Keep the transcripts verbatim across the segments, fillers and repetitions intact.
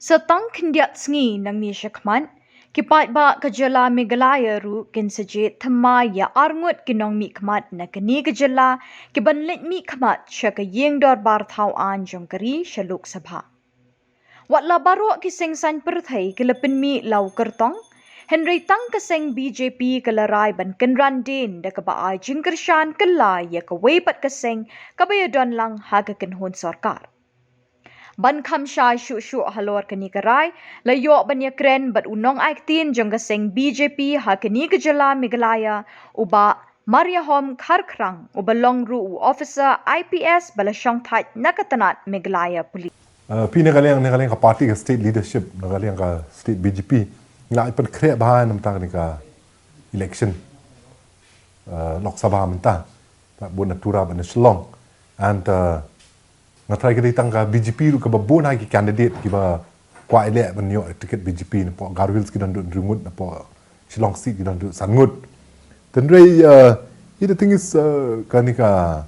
Sa tang khyndiat sngi nangne shakhmat, ki paidbah ka jylla Meghalaya ruh kin sa jied thymmai ïa arngut ki nongmihkhmat na kane ka jylla, ki ban leit mihkhmat sha ka ïing dorbar thaw aiñ jong ka ri sha Lok Sabha. Wat la baroh ki seng saiñ pyrthei ki la pynmih la u kyrtong, hynrei tang ka seng B J P ka la rai ban kynran dien da kaba ai jingkyrshan kylla ïa kawei pat ka seng kaba ïadon lang ha ka kynhun sorkar. Ban kham shai shuh shuh halor kane ka rai, la ïoh ban ïakren bad u nongai ktien jong ka seng B J P ha kane ka jylla Meghalaya, u Bah Mariahom Kharkhrang, uba long ruh u officer I P S ba la shongthait na ka tnat Meghalaya Police. Uh, phi na ka liang, na ka liang ka party ka state leadership, na ka liang ka state B J P, ngi la pynkhreh bha na mynta kane ka election, uh, Lok Sabha mynta. Bun na Tura, bun na Shillong. And, uh, nga tharai ka dei tang ka B J P ruh kaba bun ha ki candidate kiba kwah ïaleh ban ïoh ticket B J P, napoh Garo Hills ki don hynriew ngut, napoh Shillong seat ki don san ngut. Hynrei, uh, the thing is, uh, kane ka,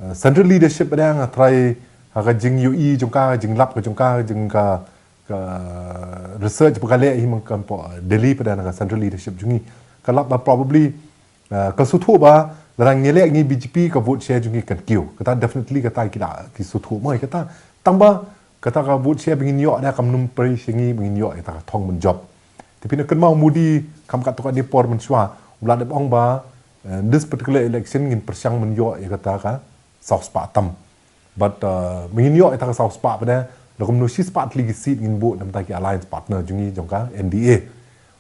uh, central leadership ba dang, nga tharai ha ka jingïohi jong ka, jinglap ka jong ka, jing ka, ka research ba ka leh hi man ka napoh Delhi, ba dang ka central leadership jong ngi ka lap ba probably, uh, ka sngewthuh ba lada ngi leh ngi B J P ka vote share jong ngi kan kiew. Kata definitely kata ki la ki sngewthuh mo kata. Tang ba kata ka vote share ba ngin ïoh da kam nym poi sha ngi ba ngin ïoh ïa kata ka thong ban jop. Te phi na kynmaw Modi kham katto katne por mynshuwa u la dep ong ba, uh, this particular election ngin pyrshang ban ïoh ïa kata ka saw spah tam. But, uh, ba ngin ïoh ïa kata ka saw spah pat de, la kumno shi spah tylli ki seat ngin buh na bynta ki alliance partner jong ngi jong ka N D A.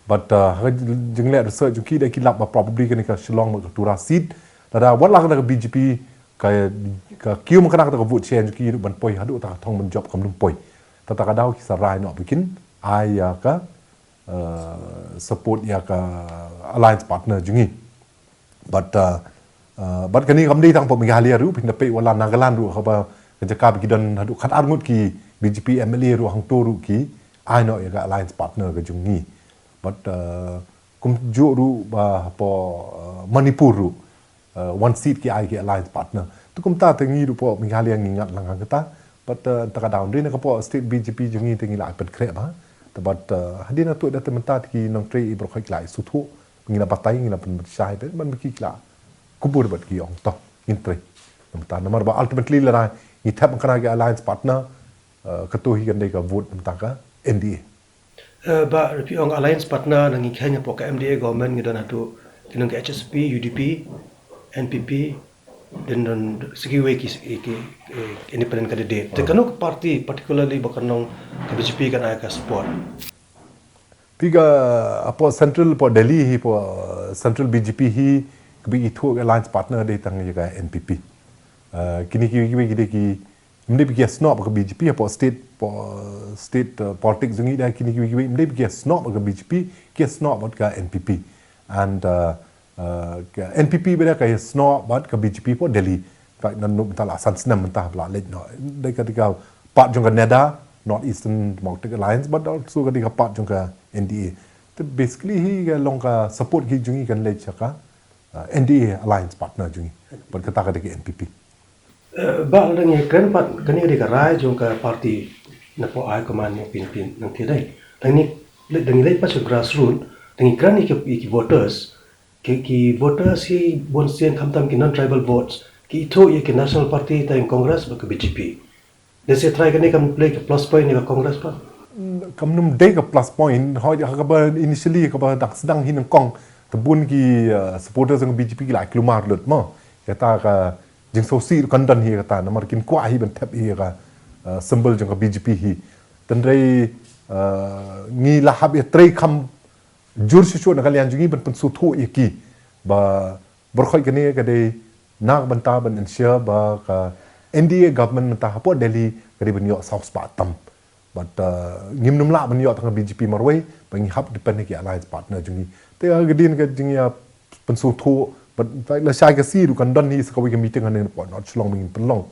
But, uh, ha ka jingleh research jong ki da ki lap ba probably kane ka Shillong bad ka Tura seat, lada wat la kata ka B J P ka, ka kiew man kata ka vote share jong ki ruh ban poi haduh kata ka thong ban jop kam nym poi. Kata ka daw ki sa rai noh ba kin ai ïa ka, uh, support ïa ka alliance partner jong ngi. But, uh, uh, but kane kam dei tang hapoh Meghalaya ruh, phin da peit wat la Nagaland ruh, haba ka jaka ba ki don haduh khatar ngut ki B J P M L A ruh hangto ruh ki ai noh ïa ka alliance partner ka jong ngi. But, uh, kumjuh ruh ba hapoh, uh, Manipur ruh, uh, one seat ki ai ki alliance partner. Te kumta te ngi ruh hapoh Meghalaya ngi ngat lang ha kata. But, uh, ta ka daw dei na ka hapoh state B J P jong ngi te ngi la ai pynkhreh bha. Te but, uh, hadien nangta da te mynta te ki nongtrei baroh khoit ki la ai sngewthuh. Ngi la batai, ngi la pynshai te ban ba ki la kubur bad ki ong to ngin trei. Namar ba ultimately lada ngi thep kane ka alliance partner, uh, kato hi kan dei ka vote namar ka N D A. Uh, ba phi ong alliance partner, ngi kheiñ hapoh ka M D A government ngi don haduh ki nong ka H S P, U D P, N P P, then don sa kiwei ki, ki, ki, eh, independent candidate. Te kano ka party particularly ba kan long ka B J P kan ai ka support? Phi ka, hapoh central, hapoh Delhi hi, hapoh central B J P hi, kaba ithuh ka alliance partner dei tang ïa ka N P P. Uh, kine kiwei kiwei ki dei ki, ym dei ba ki ïasnoh bad ka B J P, hapoh state, hapoh state, uh, politics jong ngi da kine kiwei kiwei ym dei ba ki ïasnoh bad ka B J P, ki ïasnoh bad ka N P P. And, uh, uh, ka N P P ba da ka ïasnoh bad ka B J P hapoh Delhi. Ka naduh mynta la san snem mynta ba la leit noh. Dei ka, dei ka part jong ka NEDA, North Eastern Democratic Alliance, but also ka dei ka part jong ka N D A. Te basically hi ka long ka support ki jong ngi kan leit sha ka, uh, N D A alliance partner jong ngi. Bad kata ka dei ka N P P. Eh, ba lada ngi kren pat kane ka dei ka rai jong ka party napoh high command jong P N P nangta dei. Lada ngi, lada ngi leit pat sha grassroot, lada ngi kren ïa ki, ïa ki voters, ki, ki voters hi bun sien khamtam ki non-tribal votes, ki ithuh ïa ki national party tang Congress bad ka B J P. Lehse trai kane kam play ka plus point ïa ka Congress pat? Kam nym dei ka plus point, hooid ha kaba initially kaba dang sdang hi nyngkong, te bun ki, uh, supporters jong B J P ki la ai klumar lut mo. Kata ka jingsngewsih ruh kan don hi kata, namar kin kwah hi ban thep hi ka, uh, symbol jong ka B J P hi. Hynrei, uh, ngi la hap ïatrei kham jur shuh shuh na ka liang jong ngi ban pynsngewthuh ïa ki ba baroh khoit kane ka dei na ka bynta ban ensure ba ka N D A government mynta hapoh Delhi ka dei ban ïoh saw spah tam. But, uh, ngim nym lah ban ïoh tang ka B J P marwei, ba ngi hap depend ha ki alliance partner jong ngi. Te ka dei ka jingïa pynsngewthuh, but lashai ka sngi ruh kan don hi sa kawei ka meeting hangne hapoh North Shillong ba ngin pynlong.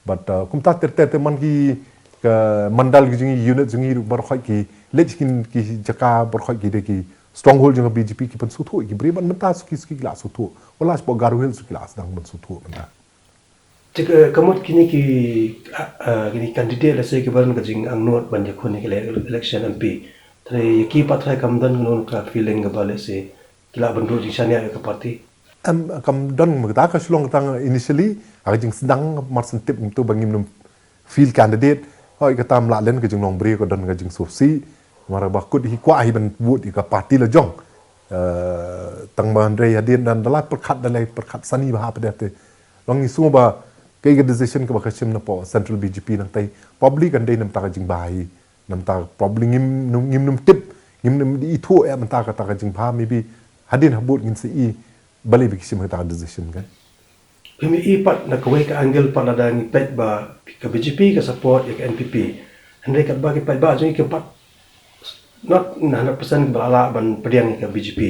But, uh, kumta ter ter te man ki ka mandal ki jong ngi, unit jong ngi ruh baroh khoit ki leit ki, ki jaka baroh khoit ki dei ki stronghold jong ka B J P, ki pynsngewthuh ïa ki briew ban mynta suki suki ki la sngewthuh. Wat la shapoh Garo Hills ruh ki la sdang ban sngewthuh mynta. Te ka mut kine ki, ah, ah, kine candidate lehse kiba don ka jingangnud ban ïakhun ïa ka ele-, election M P. Te ïa ki pat trai kam don kano ka feeling kaba lehse ki lah ban duh jingshaniah ïa ka party. Em, kam don ma kata ka shlong kata initially, ha ka jingsdang mar shen tip ngim tu ba ngim nym field candidate. Hoi kata ym lah len ka jinglong briew ka don ka jingsngewsih. Namar ba kut hi kwah hi ban vote ïa ka party la jong. Eh, tang ba hynrei hadien da la pyrkhat da la pyrkhat sani bha pat te. Long ngi sngew ba kaei ka decision kaba ka shim na poh central B J P nangtai. Probably kan dei namta ka jingbha hi. Namta probably ngim, ngim, ngim nym tip, ngim nym ithuh ïa namta kata ka jingbha, maybe hadien habud ngin sa i balei ba ki shim kata ka decision kan. Phi mih i pat na kawei ka angle pat lada ngi peit ba ka B J P ka support ïa ka N P P. Hynrei katba ki paidbah jong ngi ki pat not na hundred percent ba la lah ban pdiang ïa ka B J P.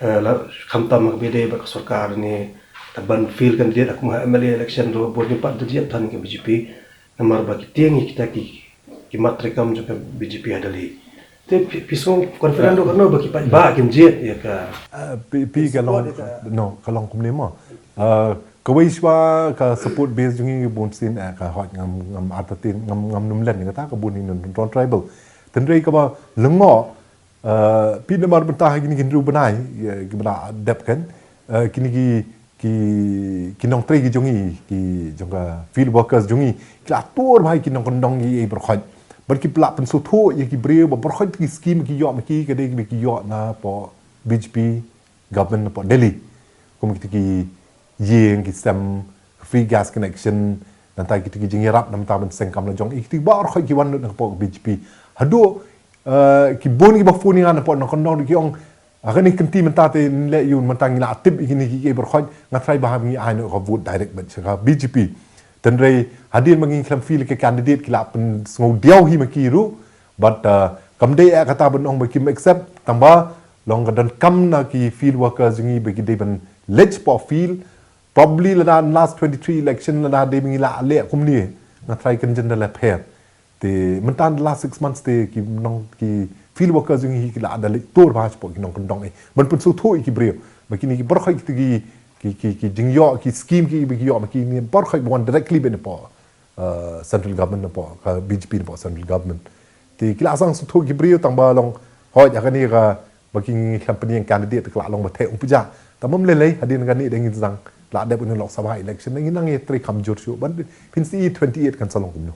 Eh, la khamtam ha kaba ïadei bad ka sorkar ne, ta ban field candidate ha kum ha M L A election ruh bun ngi pat da jied than ïa ka B J P. Namar ba ki tieng ïa kita ki, ki mat treikam jong ka B J P ha Delhi. Te phi, phi sngew confident ruh kano ba ki paidbah kin jied ïa ka. Ah, phi, phi ka long, no, ka long kumne mo. Ah, kawei shuwa ka support base jong ngi bun sien, eh, ka hoi ngam, ngam artatien, ngam, ngam nym len ïa kata ka bun hi non-tribal. Te hynrei kaba lyngngoh, eh, phi namar mynta ha kine ki hynriew bnai, eh, kiba la dep kan, eh, kine ki, ki, ki nongtrei ki jong ngi, ki jong ka field workers jong ngi, ki la tur bha ïa ki nongkyndong ki ei baroh khoit. Bad ki la pynsngewthuh ïa ki briew ba baroh khoit ki scheme ki ïoh ma ki, ka dei ba ki ïoh na poh B J P government na poh Delhi. Kum kita ki ïing, ki sem, free gas connection, nangta kita ki jingïarap namar ban seng kam la jong, ïa kita baroh khoit ki wan lut na poh B J P. Haduh, eh, ki bun kiba phone ïa nga na poh nongkyndong ki ong, ah, kane ka kynti mynta te ngi leh ïa u mynta ngi la tip ïa kine ki, ki baroh khoit, nga trai ba hap ngi ai noh ka vote direct bad sha ka B J P. Te hynrei hadien ba ngi khlem field ïa ka candidate ki la pynsngewdiaw hi ma ki ruh, bad, eh, kam dei eh kata ban ong ba kim accept, tang ba long ka donkam na ki field workers jong ngi ba ki dei ban leit poh field, probably lada last twenty-three election lada dei ba ngi la leh kumne, nga trai kynjin da la pher. Te mynta the last six months te ki nong ki field workers jong ngi ki la da leit tur bha shapoh ki nongkyndong eh. Ban pynsngewthuh ïa ki briew. Ba kine ki baroh khoit ki, ki, ki, ki jingïoh, ki scheme ki, ki ïoh, ba kine baroh khoit ba wan directly ban poh, uh, central government na poh, ka B J P na poh central government. Te ki la sngewthuh ki briew tang ba long, hoi, ha kane ka, ba ki ngi khlem pynïeng candidate te ka la long ba theh um pynjah. Tang ba ym lei lei, hadien kane da ngin sdang, la dep une Lok Sabha election, da ngin nang ïa treikam jur shuh, ban phin sa i twenty-eight kan sa long kumno.